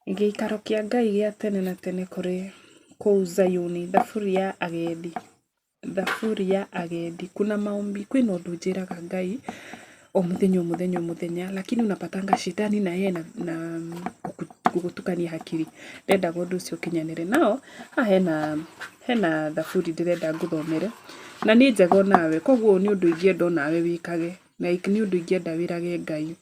Gĩikaro kĩa Ngai gĩa tene na tene kũrĩ kũu Zayuni. Thaburi ya agendi. Thaburi ya agendi. Kuna maombi, kwĩna ũndũ njĩraga Ngai o mũthenya o mũthenya o mũthenya, lakini unapatanga shetani na yeye na gũgũtukania hakiri. Ndendaga ũndũ ũcio ũkinyanĩre. Nao haha hena thaburi ndĩrenda ngũthomere na nĩ njega onawe, koguo nĩ ũndũ ingĩenda onawe wĩkage, like nĩ ũndũ ingĩenda wĩrage Ngai.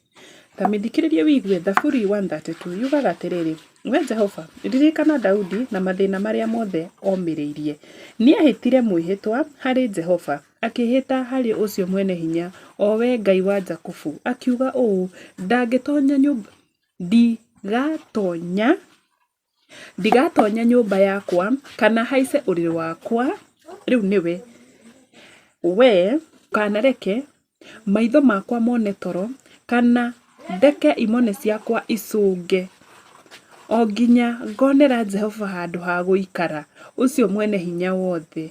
Ta mĩthikĩrĩrie wĩigue Thaburi 132 yugaga atĩrĩrĩ, Wee Jehova, ririkana Daudi na mathĩna marĩa mothe omĩrĩirie. Nĩehĩtire mwĩhĩtwa harĩ Jehova, akĩĩhĩta harĩ ũcio Mwene-Hinya, o we Ngai wa Jakubu, akiuga ũũ, 'Ndangĩtonya nyũmba, ndigatonya Ndigatonya nyũmba yakwa, kana haice ũrĩrĩ wakwa, rĩu nĩwe. Wee ndũkanareke maitho makwa mone toro, kana ndeke imone ciakwa icũnge, o nginya ngonera Jehova handũ ha gũikara, ũcio Mwene-Hinya-Wothe.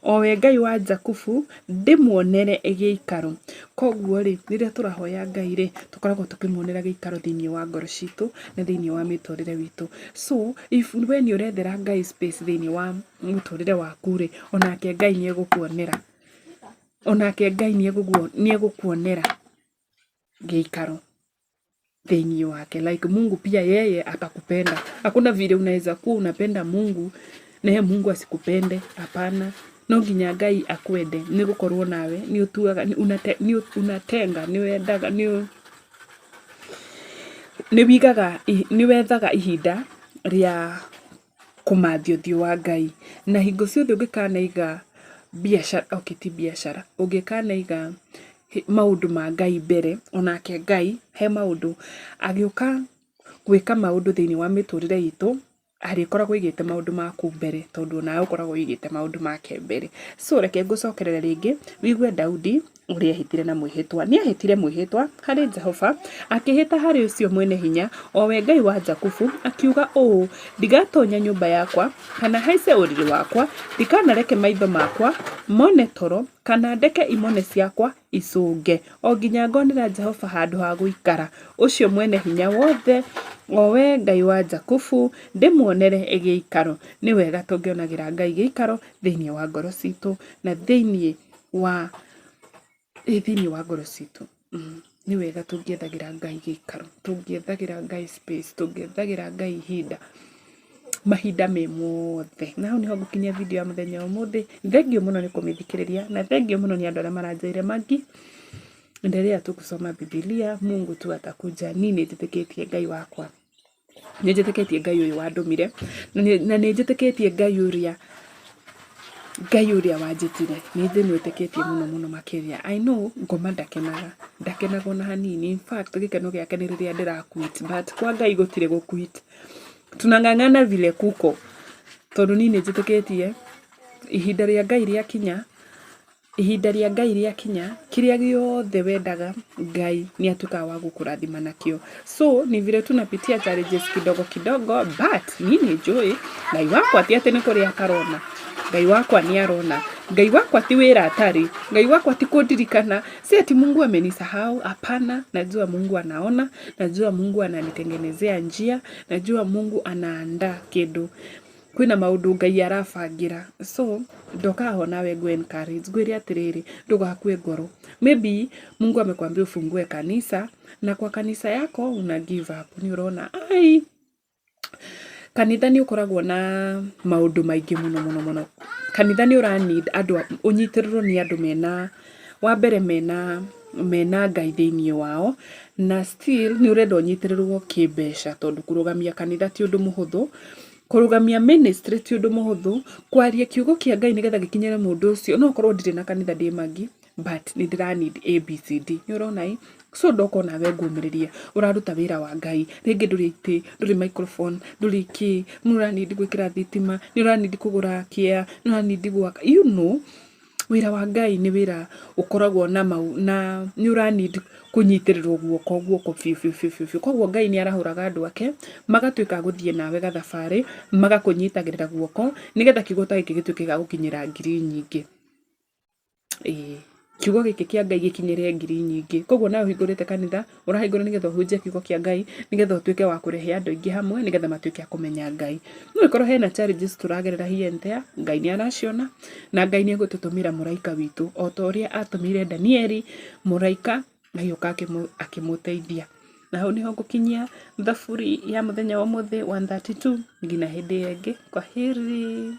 O we Ngai wa Jakubu, ndĩmuonere gĩikaro. Koguo rĩ, rĩrĩa tũrahoya Ngai rĩ, tũkoragwo tũkĩmuonera gĩikaro thĩiniĩ wa ngoro citũ, na thĩiniĩ wa mĩtũrĩre witũ. So, if we nĩ ũrethera Ngai space thĩiniĩ wa mũtũrĩre waku rĩ, onake Ngai nĩ egũkuonera. Onake Ngai nĩ egũkuonera gĩikaro thĩinĩ wake. Like Mungu pia yeye atakupenda. Hakuna vile unaweza kuwa unapenda Mungu na yeye Mungu asikupende. Hapana. No nginya Ngai akwende nĩ gũkorwo nawe nĩ ũtuaga nĩ unatenga nĩ wendaga nĩ wĩigaga nĩ wethaga ihinda rĩa kũmathia ũthiũ wa Ngai. Na hingo ciothe ũngĩkanaiga biacara, okay ti biacara, ũngĩkanaiga maũndũ ma Ngai mbere, onake Ngai he maũndũ agĩũka gwĩka maũndũ thĩiniĩ wa mĩtũrĩre itũ, arĩkoragwo aigĩte maũndũ maku mbere, tondũ onawe ũkoragwo ũigĩte maũndũ make mbere. So reke ngũcokerere rĩngĩ, wĩigue Daudi ũrĩa ehĩtire na mwĩhĩtwa. Nĩ ehĩtire mwĩhĩtwa harĩ Jehova, akĩĩhĩta harĩ ũcio Mwene-Hinya, o we Ngai wa Jakubu, akiuga ũũ, Ndigatonya nyũmba yakwa, kana haice ũrĩrĩ wakwa, ndikanareke maitho makwa mone toro, kana ndeke imone ciakwa icũnge, o nginya ngonera Jehova handũ ha gũikara, ũcio Mwene-Hinya-Wothe, o we Ngai wa Jakubu, ndĩmuonere gĩikaro. Nĩ wega tũngĩonagĩra Ngai gĩikaro thĩinĩ wa ngoro citũ na thĩinĩ wa thĩinĩ wa ngoro citũ. Nĩ wega tũngĩethagĩra Ngai gĩikaro, tũngĩethagĩra Ngai space, tũngĩethagĩra Ngai ihinda, mahinda me mothe. Na hau nĩho ngũkinyia video ya mũthenya wa ũmũthĩ. Thengiũ mũno nĩ kũmĩthikĩrĩria na thengiũ mũno nĩ andũ arĩa maranjĩrire magi endelea tu kusoma Bibilia, Mungu tu atakuja. Niĩ nĩ njĩtĩkĩtie Ngai wakwa. Nĩ njĩtĩkĩtie Ngai ũyũ wandũmire, na nĩ njĩtĩkĩtie Ngai ũrĩa, Ngai ũrĩa wanjĩtire. Nĩ ndĩmwĩtĩkĩtie mũno mũno makĩria. I know ngoma ndakenaga, ndakenaga ona hanini. In fact gĩkeno gĩake nĩ rĩrĩa ndĩra quit, but kwa Ngai gũtirĩ gũ quit. Tunang'ang'ana vile kuko, tondũ niĩ nĩ njĩtĩkĩtie ihinda rĩa Ngai rĩakinya Ihinda rĩa Ngai rĩakinya, kĩrĩa gĩothe wendaga, Ngai nĩ atuĩkaga wa gũkũrathima nakĩo. So, ni vile tunapitia challenges kidogo kidogo, but niĩ nĩ njũĩ Ngai wakwa ti atĩ nĩ kũrĩa atarona. Ngai wakwa nĩ arona. Ngai wakwa ti wĩra atarĩ. Ngai wakwa ti kũndirikana. Si ati Mungu amenisahau, hapana. Najua Mungu anaona, najua Mungu ananitengenezea njia, najua Mungu anaandaa kĩndũ. Kwĩna maũndũ Ngai arabangĩra. So, ndoka haha onawe ngũ encourage, ngwĩre atĩrĩrĩ, ndũgakue ngoro. Maybe Mungu amekwambia ufungue kanisa, na kwa kanisa yako una give up. Nĩ ũrona ai, kanitha nĩ ũkoragwo na maũndũ maingĩ mũno mũno mũno. Kanitha nĩ ũra need andũ, ũnyitĩrĩrwo nĩ andũ mena, wa mbere mena mena Ngai thĩiniĩ wao, na still nĩ ũrenda ũnyitĩrĩrwo kĩmbeca tondũ kũrũgamia kanitha ti ũndũ mũhũthũ. Kũrũgamia ministry ti ũndũ mũhũthũ, kwaria kiugo kĩa Ngai nĩgetha gĩkinyĩre mũndũ ũcio, no ũkorwo ndirĩ na kanitha ndĩ Maggie, but nĩ ndĩra need ABCD, nĩ ũrona ĩ? So ndoka onawe ngũmĩrĩrie, ũraruta wĩra wa Ngai, rĩngĩ ndũrĩ itĩ, ndũrĩ microphone, ndũrĩ kĩ, nĩ ũra need gwĩkĩra thitima, nĩ ũra need kũgũra kĩa, nĩ ũra need gwaka, you know. Wĩra wa Ngai nĩ wĩra ũkoragwo na na nĩ ũra need kũnyitĩrĩrwo guoko guoko biũ biũ biũ biũ biũ. Koguo Ngai nĩ arahũraga andũ ake, magatuĩka a gũthiĩ nawe gathabarĩ, magakũnyitagĩrĩra guoko, nĩgetha kiugo ta gĩkĩ gĩtuĩke gĩa gũkinyĩra ngiri nyingĩ. Ĩĩ. Kiugo gĩkĩ kĩa Ngai gĩkinyĩre ngiri nyingĩ. Koguo nawe ũhingũrĩte kanitha, ũrahingũra nĩgetha ũhunjie kiugo kĩa Ngai, nĩgetha ũtuĩke wa kũrehe andũ aingĩ hamwe, nĩgetha matuĩke a kũmenya Ngai. No ĩkorwo hena challenges tũragerera here and there, Ngai nĩ araciona, na Ngai nĩ egũtũtũmĩra mũraika witũ, o ta ũrĩa atũmĩire Danieli mũraika, agĩũka akĩmũteithia. Na hau nĩho ngũkinyia thaburi ya mũthenya wa ũmũthĩ 132 nginya hĩndĩ ĩyo ĩngĩ, kwaheri.